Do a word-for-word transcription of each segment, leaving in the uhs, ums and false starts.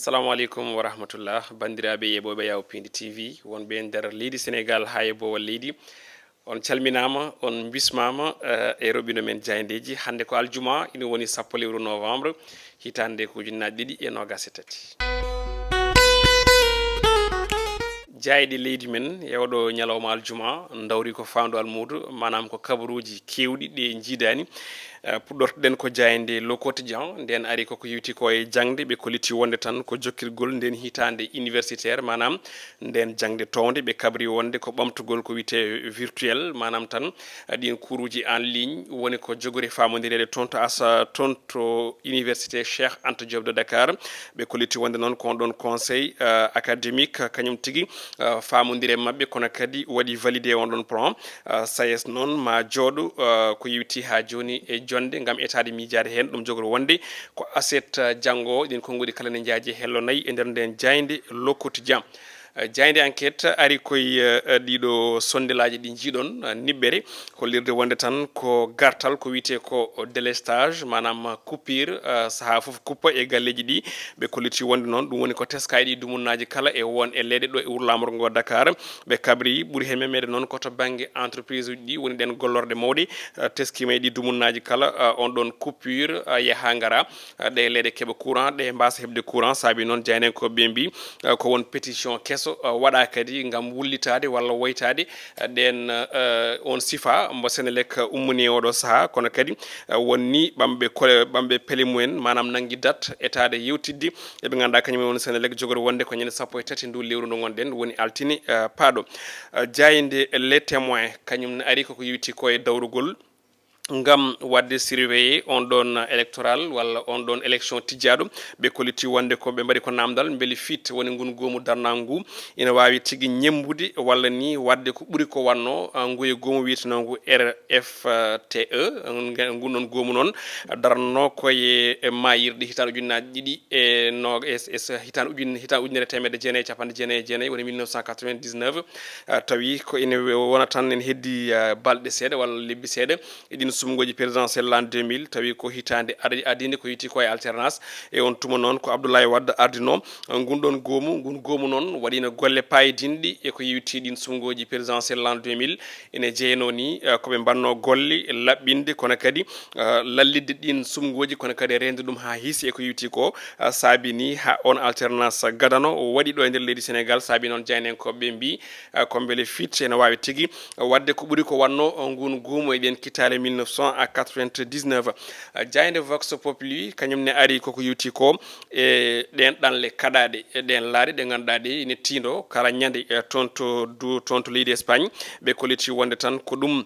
Assalamu aleykum wa rahmatullah, banndiraaɓe yeɓooɓe Yawo Pindi T V, wonɓe e nder leydi Senegaal haa e boowal leydi. On calminaama, on mbismaama, eh, e roɓino men jaayndeeji. Hannde ko aljuma, ina woni sappo lewru novembre, hitaande ko ujunnaaje ɗiɗi e noogaas e tati. Jaayɗe leydi men e oɗo ñalawma aljuma, ndawri ko faandu almuudo, maanaam ko kabaruuji keewɗi ɗi njiidaani. Eh, puɗɗortoɗen ko jaaynde Le Quotidien, nden ari koko yewti ko e jaŋde, ɓe kolliti wonde tan ko jokkirgol nden hitaande universitaire, maanaam nden jaŋde townde, ɓe kabri wonde ko ɓamtugol ko wiyetee virtuel, maanaam tan, eh, ɗin kuuruuji en ligne, woni ko jogori faamondireede toon to asa, toon to Université Cheikh Anta Diop de Dakar. Ɓe kolliti wonde noon ko on ɗon conseil, eh, académique, kañum tigi, eh, faamondire maɓɓe, kono kadi waɗi validé on ɗon plan. Eh, SAES noon ma jooɗo, eh, ko yewti haa jooni e jonde ngam etaade miijaade heen. Ɗum jogori wonde ko aset, eh, janngo, ɗin konnguɗi kala ne njaaji e hello nayi e nder nden jaaynde Le Quotidien. Eh, jaaynde Enquête ari koye, eh, ɗiɗo sondeleeji ɗi njiiɗon, eh, niɓɓere, hollirde wonde tan ko gartal ko wiyetee ko délestage, maanaam coupure, eh, sahaa fof kuppa e galleeji ɗi. Ɓe kolliti wonde noon ɗum woni ko teskaaɗi ɗi dumunnaaji kala e won e leɗɗe ɗo e wuro laamorgo ngo Dakar. Ɓe kabri ɓuri heen memeede noon ko to bannge entreprise uji ɗi woni ɗen gollorɗe mawɗe, eh, teskiima e ɗi dumunnaaji kala, eh, on ɗon coupure, eh, yaha ngara, eh, ɗe leɗɗe keɓa courant, ɗe mbaasa heɓde courant, saabi noon jaayndenkooɓe ɓe mbi, eh, ko won pétition keso, eh, waɗa kadi ngam wullitaade walla woytaade, eh, ɗen, eh, on sifa mbo Senelec ummini e oɗo sahaa, kono kadi, eh, won ni ɓamɓe kole-, ɓamɓe pele mumen, maanaam nanngi dat etaade yewtidde, eɓe ngannduɗaa kañum en woni Senelec jogori wonde ko ñande sappo e tati ndu lewru ndu ngonɗen, woni altine, eh, paaɗo. Eh, jaaynde Les Témoins, kañum ne ari koko yewti ko e dawrugol ngam waɗde surveiller on ɗon électoral walla on ɗon élection tijjaaɗo. Ɓe kolliti wonde ko ɓe mbaɗi ko namdal, mbele fit woni ngun goomu darnangu ngu ina waawi tigi ñemmbude walla ni waɗde ko ɓuri ko wanno, ah, nguye goomu wiyetenoo ngu R F T E, nge-, ngun ɗon goomu noon darnoo ko e, e maayirɗe hitaande ujunnaaji ɗiɗi e no-, e, e, hitaande ujun-, hitaande ujunere teemedde jeenayi e capanɗe jeenayi e jeenayi, woni mille neuf cent quatre-vingt-dix-neuf, ah, tawi ko ene wona tan ene heddi, ah, balɗe seeɗa walla lebbi seeɗa e ɗin sumngooji présidentielle l'an deux mille, tawi ko hitaande ar-, ardiinde ko yiti ko e alternance. E on tuma noon ko Abdoulaye Wade ardinoo, ah, ngun ɗon goomu. Ngun goomu noon waɗiino golle paayidinɗi e ko yewti ɗin sumngooji présidentielle l'an deux mille. Ene jeyanoo ni, ah, ko ɓe mbaɗnoo golle laɓɓinde, kono kadi, ah, lallitde ɗin sumngooji, kono kadi reende ɗum haa hiisi e ko yewti ko, ah, saabi ni haa on alternance gadano o waɗi ɗo e nder leydi Senegaal. Saabi noon jaayndenkooɓe ɓe mbi, ah, ko mbele fit ene waawi tigi waɗde ko ɓuri ko wanno, ah, ngun goomu e ɗen kittaale mille neuf cent quatre-vingt-dix-neuf. Ah, jaaynde Vox Populi kañum ne ari koko yewti ko e ɗen ɗanle kaɗaaɗe, e ɗen laaɗe ɗe ngannduɗaa ɗe ene tiindo kala ñande, eh, toon to du-, toon to leydi Espagne. Ɓe kolliti wonde tan ko ɗum,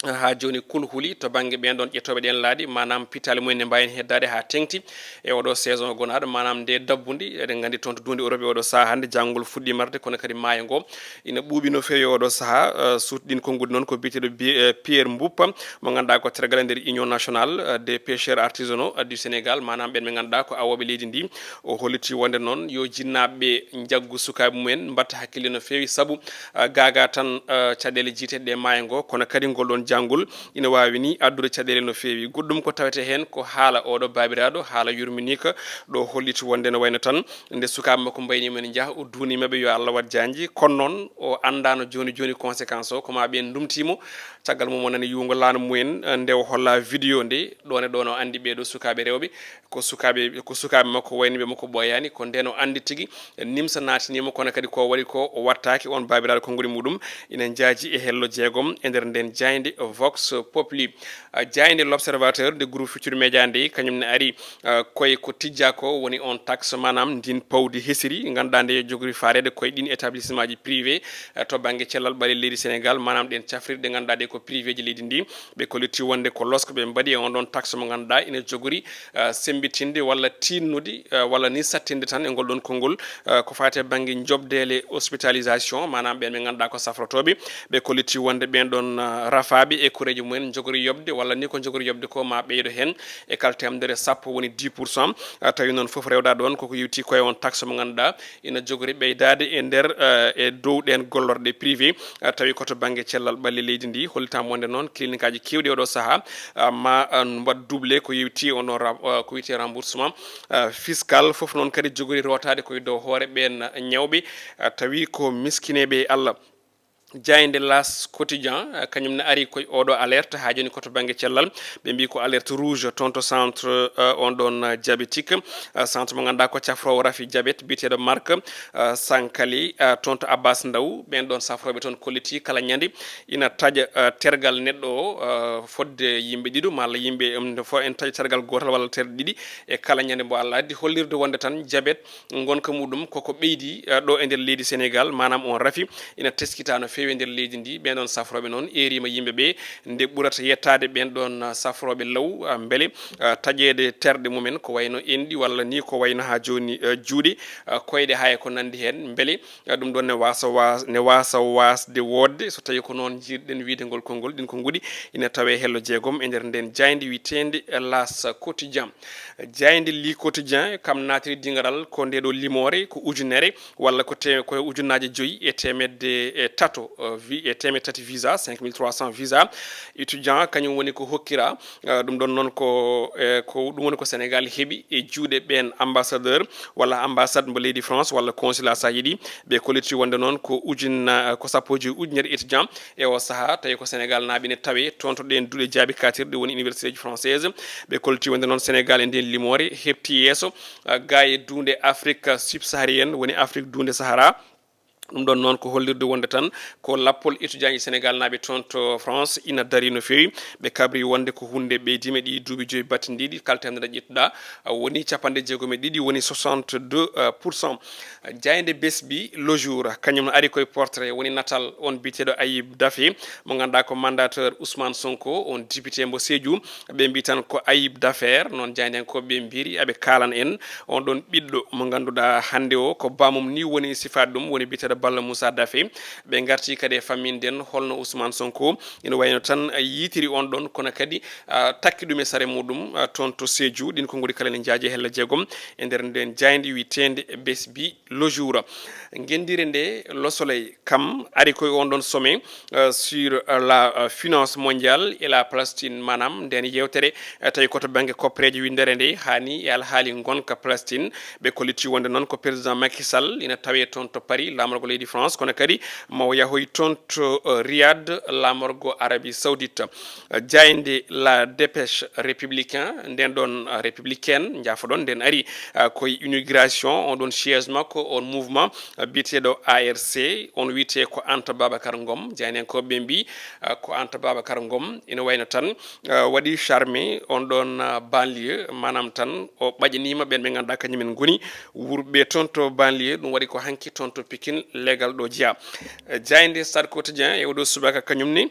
eh, haa jooni kulhuli to bannge ɓeen ɗon ƴettooɓe ɗen laaɗe, maanaam pittaali mumen ne mbaawi heddaade haa teŋti e oɗo saison gonaaɗo, maanaam nde dabbundi. Eɗen nganndi toon to duunde Europe e oɗo sahaa hannde janngol fuɗɗii marde, kono kadi maayo ngo ina ɓuuɓi no feewi e oɗo sahaa. Eh, suutɗin konnguɗi noon ko biyeteeɗo Bi-, eh, Pierre Mboup, mo ngannduɗaa ko tergal e nder Union Nationale, eh, des Pêcheurs Artisanaux, eh, du Sénégal, maanaam ɓeen ɓe ngannduɗaa ko awooɓe leydi ndi. O holliti wonde noon yo jinnaaɓe njaggu sukaaɓe mumen, mbatta hakkille no feewi, sabu, eh, gaagaa tan, eh, caɗeele jiyteeɗe ɗe maayo ngo, kono kadi ngol ɗon janngol ina waawi ni addude caɗeele no feewi. Goɗɗum ko tawetee heen ko haala oɗo baabiraaɗo, haala yurminiika, ɗo holliti wonde no wayno tan nde sukaaɓe makko mbayniima ene njaha, o duwniima ɓe yo Allah waɗ jaanji, kono noon o anndaano jooni jooni conséquence o, ko maa ɓeen ndumtii mo. Caggal mum o nani yuwngo laana mumen, eh, nde o holla vidéo nde, ɗoon e ɗoon o anndi ɓee ɗoo sukaaɓe rewɓe ko sukaaɓe, ko sukaaɓe makko, wayniiɓe makko ɓooyaani, ko ndeen o anndi tigi nimsa naatanii mo, kono kadi ko waɗi ko o wattaaki. On baabiraaɗo konnguli muɗum ina njaaji e hello jeegom e nder ndeen jaaynde Vox Populi. Ah, jaaynde L'Observateur nde groupe Futurs Médias nde, kañum ne ari, ah, koye ko tijjaa ko woni on taxe, maanaam ndin pawdi hesiri, ngannduɗaa nde jogori faareede koye ɗin établissements ji privés, ah, to bannge cellal ɓalli leydi Sénégal, maanaam ɗen cafrirɗe ngannduɗaa ɗe ko privé ji leydi ndi. Ɓe kolliti wonde ko losko ɓe mbaɗi e on ɗon taxe mo ngannduɗaa ina jogori, ah, semmbitinde walla tiinnude, ah, walla ni sattinde tan e ngol ɗon konngol, ah, ko faati e bannge njoɓdeele hospitalisation, maanaam ɓeen ɓe ngannduɗaa ko safrotooɓe. Ɓe kolliti wonde ɓeen ɗon, ah, rafaaɓe ɓe e koreeji mumen njogori yoɓde, walla ni ko njogori yoɓde ko ma ɓeydo heen e kala teemedere sappo woni dix pour cent. Ah, tawi noon fof rewda ɗoon koko yewti koye on taxe mo ngannduɗaa ina jogori ɓeydaade e nder, eh, e dow ɗeen gollorɗe privé. Ah, tawi ko to bannge cellal ɓalli leydi ndi. Hollitaama wonde noon clinique aji keewɗi oɗo sahaa, ah, ma, ah, mbaɗ doublé ko yewti on ɗon ra-, ah, ko wiyetee remboursement, ah, fiscal. Fof noon kadi jogori rootaade koye dow hoore ɓeen ñawɓe, ah, tawi ko miskineeɓe e Allah. Jaaynde L'As Quotidien, eh, kañum ne ari koye oɗo alerte, haa jooni ko to bannge cellal. Ɓe mbii ko alerte rouge toon to centre, eh, on ɗon, eh, diabétique. Eh, centre mo ngannduɗaa ko cafroowo rafi diabète biyeteeɗo Marc, eh, Sankali, eh, toon to Abbas Ndaw. Ɓeen ɗoon safrooɓe toon kolliti kala ñande ina taƴa, eh, tergal neɗɗo o, eh, fodde yimɓe ɗiɗo, malla yimɓe, em, nde fof en taƴa tergal gootal walla terɗe ɗiɗi e kala ñande mbo Allah addi, hollirde wonde tan diabète ngonka muɗum koko ɓeydi, eh, ɗo e nder leydi Senegal, maanaam on rafi ina teskita no feewi e nder leydi ndi. Ɓeen ɗoon safrooɓe noon eeriima yimɓe ɓe nde ɓurata yettaade ɓeen ɗoon, eh, safrooɓe law, eh, mbele, eh, taƴeede terɗe mumen ko wayno enɗi walla ni ko wayno haa jooni, eh, juuɗe, eh, koyɗe haa e ko nanndi heen. Mbele, eh, ɗum ɗoon ne waasa waas-, ne waasa waasde woodde so tawii ko noon njiirɗen wiyde ngol konngol, ɗiin konnguɗi ina tawee hello jeegom e nder ndeen jaaynde wiyeteende, eh, L'As Quotidien. Jaaynde Le Quotidien kam naatiri dingaral ko nde ɗo limoore ko ujunere walla ko te-, ko ujunnaaje joyi e teemedde e tato, eh, vi-, e teemedde tati visa, cinq mille trois cents visa étudiant, kañum woni ko hokkira. Eh, ɗum ɗoon noon ko, eh, ko ɗum woni ko Senegal heɓi e juuɗe ɓeen ambassadeur walla ambassade mbo leydi France walla consulat so a yiɗi. Ɓe kolliti wonde noon ko ujunna-, ko sappo e joyi ujunere étudiant e o sahaa, tawi ko Senegal naaɓe ne tawe toon to ɗeen duɗe jaabi katirɗe woni université ji française. Ɓe kolliti wonde noon Senegal e ndeen limoore heɓti yeeso, ah, gaa e duunde Afrique subsaharienne, woni Afrique duunde Sahara. Ɗum ɗoon noon ko hollirde wonde tan ko lappol étudiant ji Senegal naaɓe toon to France ina darii no feewi. Ɓe kabri wonde ko huunde ɓeydiima ɗi duuɓi joyi battindiiɗi, kala teemedere ƴettuɗaa, ah, woni capanɗe jeegom e ɗiɗi, woni soixante-deux pour cent. Jaaynde Besbi Le Jour, kañum no ari koye portrait, woni natal on biyeteeɗo Ayib Daffé, mo ngannduɗaa ko mandateur Ousmane Sonko, on député mbo Sédhiou. Ɓe mbii tan ko Ayib Daffé, noon jaayndiyankooɓe ɓe mbiiri, aɓe kaalan en on ɗoon ɓiɗɗo mo ngannduɗaa hannde o ko baamum ni woni sifaade ɗum, woni biyeteeɗo Balla Moussa Daffé. Ɓe ngarti kadi e famminden holno Ousmane Sonko ina wayno tan yiytiri on ɗoon, kono kadi, ah, takki ɗum e sare muɗum, ah, toon to Sédhiou. Ɗiin konnguɗi kala ene njaaji e hello jeegom e nder ndeen jaaynde wiyeteende Besbi Le Jour. Ngenndire nde Le Soleil kam ari koye on ɗoon sommet, euh, sur, euh, la, euh, finance mondiale et la Palestine, maanaam ndeen yeewtere, euh, tawi ko to bannge koppereeje winndere nde, haa ni e alhaali ngonka Palestine. Ɓe kolliti wonde noon ko président Macky Sall ina tawee toon to Paris, laamorgo leydi France, kono kadi mo yahoy toon to, euh, Riyad, laamorgo Arabie Saoudite. Jaaynde La Dépêche Républicain, ndeen ɗoon, ah, Républicaine, njaafoɗon, ndeen ari, ah, koye inauguration on ɗoon siège makko, on mouvement, ah, biyeteeɗo A R C, on wiyetee ko Anta Babacar Ngom. Jaayndiyankooɓe ɓe mbii, ah, ko Anta Babacar Ngom ina wayno tan, ah, waɗi charmé on ɗoon, ah, banlieue, maanaam tan o ɓaƴaniima ɓeen ɓe ngannduɗaa kañum en ngoni wuurɓe toon to banlieue, ɗum waɗi ko hanki toon to Pikine, leegal ɗo jeyaa. Eh, jaaynde Stade Quotidien e oɗo subaka kañum ne,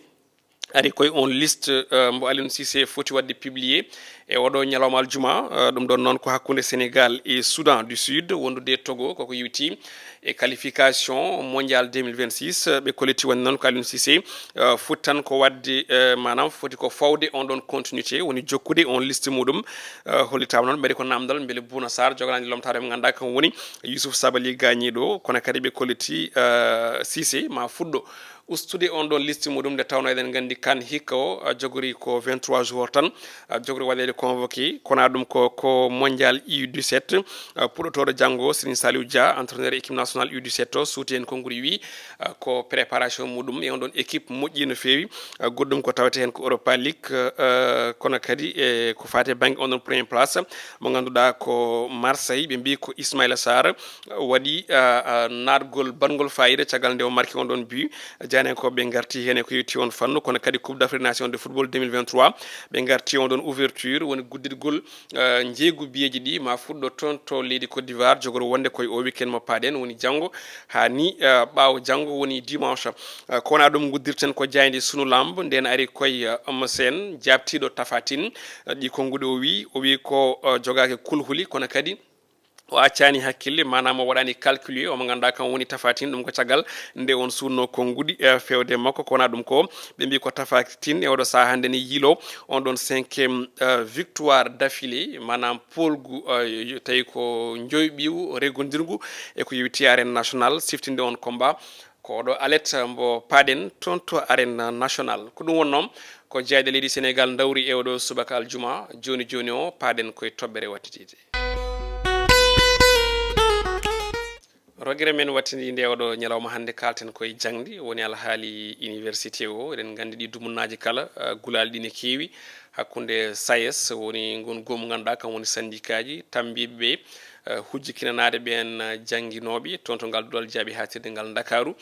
ari koye on liste, eh, mbo Aliou Cissé foti waɗde publié e oɗo ñalawma aljuma, eh, ɗum ɗoon noon ko hakkunde Sénégal e Soudan du Sud, wondude e Togo, koko yewti e qualification mondial deux mille vingt-six. Eh, ɓe kolliti wonde noon ko Aliou Cissé, eh, foti tan ko waɗde, eh, maanaam foti ko fawde on ɗoon continuité, woni jokkude on liste muɗum. Eh, hollitaama noon, mbeɗe ko namdal, mbele Bouna Sarr joganaani lomtaade mo ngannduɗaa kam woni Youssouf Sabaly gaañiiɗo, kono kadi ɓe kolliti, eh, Cissé ma fuɗɗo ustude on ɗoon liste muɗum, nde tawnoo eɗen nganndi kan hikka o, a, jogori ko vingt-trois joueurs tan, a, jogori waɗeede convoqué. Kono ɗum ko, ko mondial U dix-sept, a, puɗɗotooɗo janngo, Serigne Saliou Dia, entraîneur équipe nationale U dix-sept o, suuti heen konngudi wii, a, ko préparation muɗum e on ɗoon équipe moƴƴi no feewi. A, goɗɗum ko tawetee heen ko Europa League, a, kono kadi e ko faati e bannge on ɗoon première place mo ngannduɗaa ko Marseille, ɓe mbii ko Ismaïla Sarr waɗi, a, a, naatgol baɗngol fayida caggal nde o marki on ɗoon but. Jaayndiyankooɓe ɓe ngarti heen e ko yowiti on fannu, kono kadi Coupe d'Afrique Nation de Football deux mille vingt-trois, ɓe ngarti on ɗoon ouverture, woni gudditgol, a, njeeygu biyeeji ɗi, ma fuɗɗo toon to leydi Côte d'Ivoire, jogori wonde koye o weekend mo paaɗen, woni janngo, haa ni, a, ɓaawo janngo woni dimanche. A, ko wonaa ɗum nguddirten ko jaaynde Sunu Lamb, ndeen ari koye, a, Eumeu Sène, jaabtiiɗo Tapha Tine, a, ɗi konnguɗi o wii, o wii ko, a, jogaaki kulhuli, kono kadi o accaani hakkille, maanaam o waɗaani calcul, omo ngannduɗaa kam woni Tafatin. Ɗum ko caggal nde on suunnoo konnguɗi, eh, fewde makko. Ko wonaa ɗum ko, ɓe mbii ko Tafatin e oɗo sahaa hannde ne yiiloo on ɗon cinquième, eh, victoire d'affilée, maanaam poolgu, eh, tawi ko njoyɓiiwu reggondirngu e ko yowiti arène nationale, siftinde on combat. Ko oɗo alet mbo paaɗen toon to arène nationale. Ko ɗum wonnoo ko jeyaaɗe leydi Senegaal ndawri e oɗo subaka aljuma. Jooni jooni o, paaɗen koye toɓɓere wattitiide. Rogere men wattindi nde oɗo ñalawma hannde, kaalten koye jaŋde, woni alhaali université o. Eɗen nganndi ɗi dumunnaaji kala, eh, gulaali ɗi ne keewi hakkunde SAES, woni ngon goomu ngannduɗaa kam woni sanndiikaaji tammbiiɓe ɓe, eh, hujjikinanaade ɓeen, eh, jannginooɓe toon to ngal duɗal jaaɓi haatirde ngal Ndakaaru.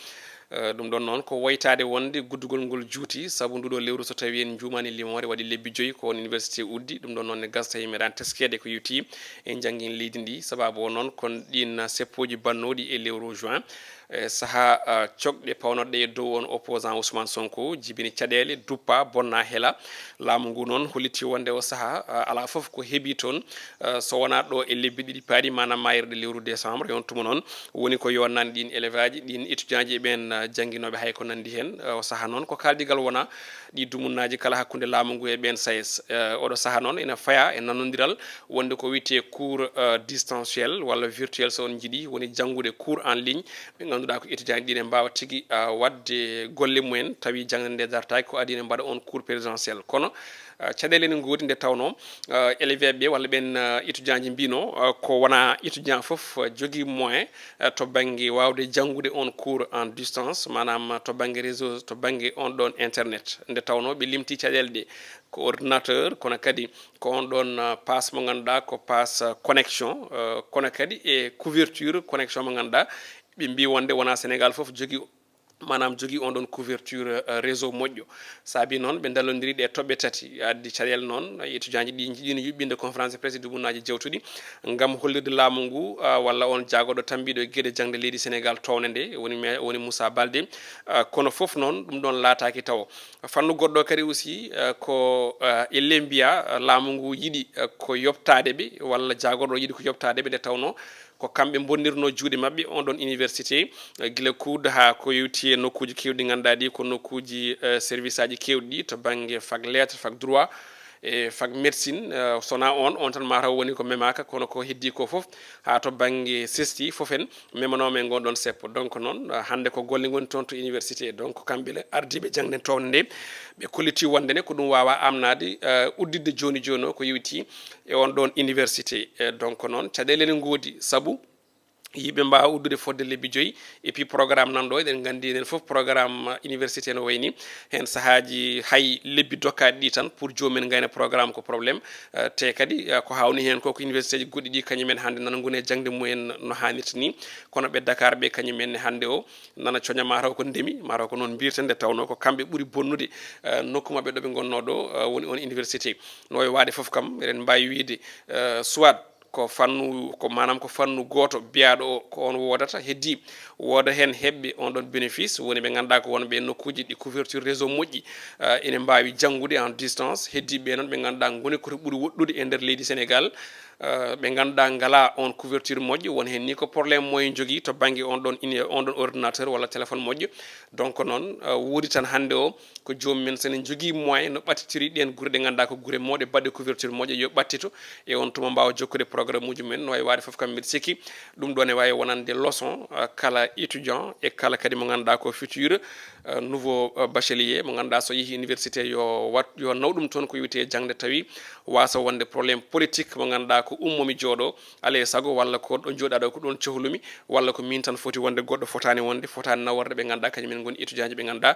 Eh, ɗum ɗon noon ko woytaade wonde guddugol ngol juuti, sabu nduɗo lewru, so tawii en njuumaani limoore, waɗi lebbi joyi ko on université uddi. Ɗum ɗon noon ne gasa tawi meeɗaani teskeede ko yowiti e njanngin leydi ndi. Sababu o noon kon ɗiin seppooji bannooɗi e lewru juin, e sahaa, ah, cokɗe pawnoɗe e dow on opposant Ousmane Sonko, jibini caɗeele, duppa, bonna, hela. Laamu ngu noon holliti wonde o sahaa, ah, alaa fof ko heɓi toon, ah, so wonaa ɗo e lebbi ɗiɗi paaɗi, maanaam maayirɗe lewru décembre. E on tuma noon woni ko yonnani ɗiin élève aji, ɗiin étudiant ji e ɓeen, ah, jannginooɓe, hay ko nanndi heen. Ah, o sahaa noon ko kaaldigal wona ɗi dumunnaaji kala hakkunde laamu ngu e ɓeen SAES. Ah, oɗo sahaa noon ina faya e nanondiral wonde ko wiyetee cours, ah, distanciel walla virtuel so on njiɗi, woni janngude cours en ligne. Ɓe ngannduɗaa ko étudiant ji ɗi ne mbaawa tigi, ah, waɗde golle mumen, tawi jaŋde nde dartaaki, ko adii ne mbaɗa on cours présentiel. Kono, ah, caɗeele ne ngoodi nde tawnoo, ah, élève ɓe walla ɓeen, ah, étudiant ji mbino, ah, ko wona étudiant fof, ah, jogii moyen, ah, to bannge waawde janngude on cours en distance, maanaam to bannge réseau, to bannge on ɗon internet. Nde tawnoo ɓe limti caɗeele ɗe, ko ordinateur, kono kadi ko on ɗon, ah, pass mo ngannduɗaa ko pass, ah, connexion, ah, kono kadi e couverture connexion mo ngannduɗaa ɓe mbii wonde wonaa Senegaal fof jogii, maanaam jogii on ɗon couverture, ah, réseau moƴƴo. Saabii noon ɓe ndallondiri ɗe toɓɓe tati. Addi caɗeele noon, étudiant ji ɗi njiɗino yuɓɓinde conférence de presse e dumunnaaji jawtuɗi ngam hollirde laamu ngu, ah, walla on jaagorɗo tammbiiɗo e geɗe jaŋde leydi Senegaal toownde nde, woni me-, woni Moussa Baldé. Ah, kono fof noon ɗum ɗon laataaki tawo. Fannu goɗɗo kadi aussi, eh, ko, eh, elle mbiya, eh, laamu ngu yiɗi, eh, ko yoɓtaade ɓe, walla jaagorɗo yiɗi ko yoɓtaade ɓe, nde tawnoo ko kamɓe mbonnirnoo juuɗe maɓɓe on ɗon université, eh, gila kuuɗe haa ko yowti e nokkuuji keewɗi, ngannduɗaa ɗi ko nokkuuji, eh, service aji keewɗi to bannge fac lettre, fac droit, e fac médecine, eh, so wonaa on, on tan mataw woni ko memaaka, kono ko heddii ko fof, haa to bannge sesti fof en memanooma e ngon ɗon seppo. Donc noon, eh, hannde ko golle ngoni toon to université. Donc kamɓe le ardiiɓe jaŋde toon nde, ɓe kolliti wonde ne ko ɗum waawaa amnaade, eh, udditde jooni jooni o ko yowiti e on ɗon université. Eh, donc noon caɗeele ne ngoodi, sabu yimɓe mbaawa uddude fodde lebbi joyi. Et puis programme nan ɗo, eɗen nganndi enen fof programme université no wayni. Heen sahaaji hay lebbi dokkaaɗi ɗi tan pour joomum en ngayna programme ko problème. Eh, te kadi, eh, ko hawni heen ko, ko université ji goɗɗi ɗi kañum en hannde nana ngoni e jaŋde mumen no haanirta ni. Kono ɓe Dakar ɓe kañum en ne hannde o nana coña mataw ko ndemi, mataw ko noon mbirten, nde tawnoo ko kamɓe ɓuri bonnude, eh, nokku maɓɓe ɗo ɓe ngonnoo ɗo, eh, woni on université. No wayi waade fof kam, eɗen mbaawi wiyde, eh, soit ko fannu, ko maanaam ko fannu gooto biyaaɗo o, ko on woodata. Heddii wooda heen heɓɓe on ɗon bénéfice, woni ɓe ngannduɗaa ko wonɓe e nokkuuji ɗi couverture réseau moƴƴi, eh, ene mbaawi janngude en distance. Heddii ɓe noon ɓe ngannduɗaa ngoni ko to ɓuri woɗɗude e nder leydi Senegaal, eh, ɓe ngannduɗaa ngalaa on couverture moƴƴo, won heen ni ko problème moyen jogii to bannge on ɗon ini-, on ɗon ordinateur walla téléphone moƴƴo. Donc noon, eh, woodi tan hannde o, ko joomum en, so enen njogii moyen no ɓattitiri ɗeen gure ɗe ngannduɗaa ko gure mawɗe baɗɗe couverture moƴƴo, yo ɓattito e on tuma mbaawa jokkude programme uji mumen. No wayi waade fof kam, mbiɗa sikki ɗum ɗo ne waawi wonande leçon, eh, kala étudiant e kala kadi mo ngannduɗaa ko futur, eh, nouveau, eh, bachelier mo ngannduɗaa so yehi université yo wat, yo naw ɗum toon ko yowiti e jaŋde, tawi waasa wonde problème politique mo ngannduɗaa ko ummomi jooɗo, alaa e sago, walla ko ɗo njooɗaɗo ko ɗoon cohlumi, walla ko min tan foti wonde, goɗɗo fotaani wonde, fotaani naworde ɓe ngannduɗaa kañum en ngoni étudiant ji ɓe ngannduɗaa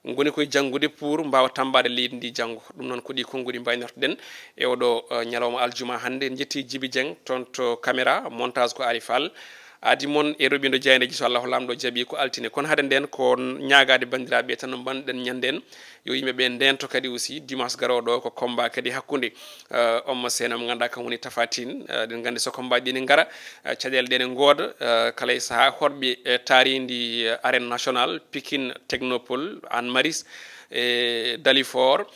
ngoni koye janngude pour mbaawa tammbaade leydi ndi janngo. Ɗum noon ko ɗi konnguɗi mbaynortoɗen e oɗo, eh, ñalawma aljuma hannde. En njetti Jibi Dieng toon to caméra, montage ko Ali Fall. Aadi mon e roɓindo jaayndeeji, so Allahu Laamɗo jaɓi ko altine. Kono hade nden ko ñaagaade banndiraaɓe tan no mbanɗen ñande en, yo yimɓe ɓe ndento kadi aussi dimanche garooɗo ko combat kadi hakkunde, eh, Eumeu Sène mo ngannduɗaa kam woni Tapha Tine. Eh, eɗen nganndi so combat ɗi ne ngara, eh, caɗeele ɗe ne ngooda, eh, kala e sahaa hoɗɓe, eh, taariindi, eh, arène nationale, Pikine Technopole, Hann Maristes, e Dalifort,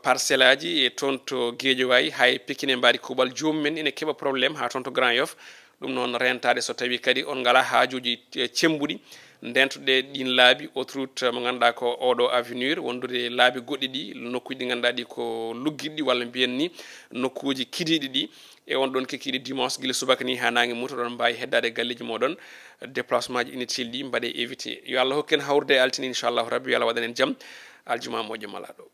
parcelle aji e toon to Guédiawaye, hay Pikine mbaɗi kuuɓal, joomum en ene keɓa problème haa toon to Grand Yoff. Ɗum noon, rentaade so tawii kadi on ngalaa haajuuji cemmbuɗi, ndeentoɗe ɗiin laabi, autoroute mo ngannduɗaa ko oɗo avenue, wondude laabi goɗɗi ɗi, nokkuuji ɗi ngannduɗaa ɗi ko luggiɗi walla mbiyen ni nokkuuji kidiiɗi ɗi. E on ɗon kikiiɗe dimanche gila subaka ni haa naange muta, oɗon mbaawi heddaade galleeji mooɗon, déplacement ji inutile ɗi mbaɗe évité. Yo Allah hokku en hawrude e altine, inchallahu rabbi, yo Allah waɗan en jam aljuma moƴƴo malaaɗo.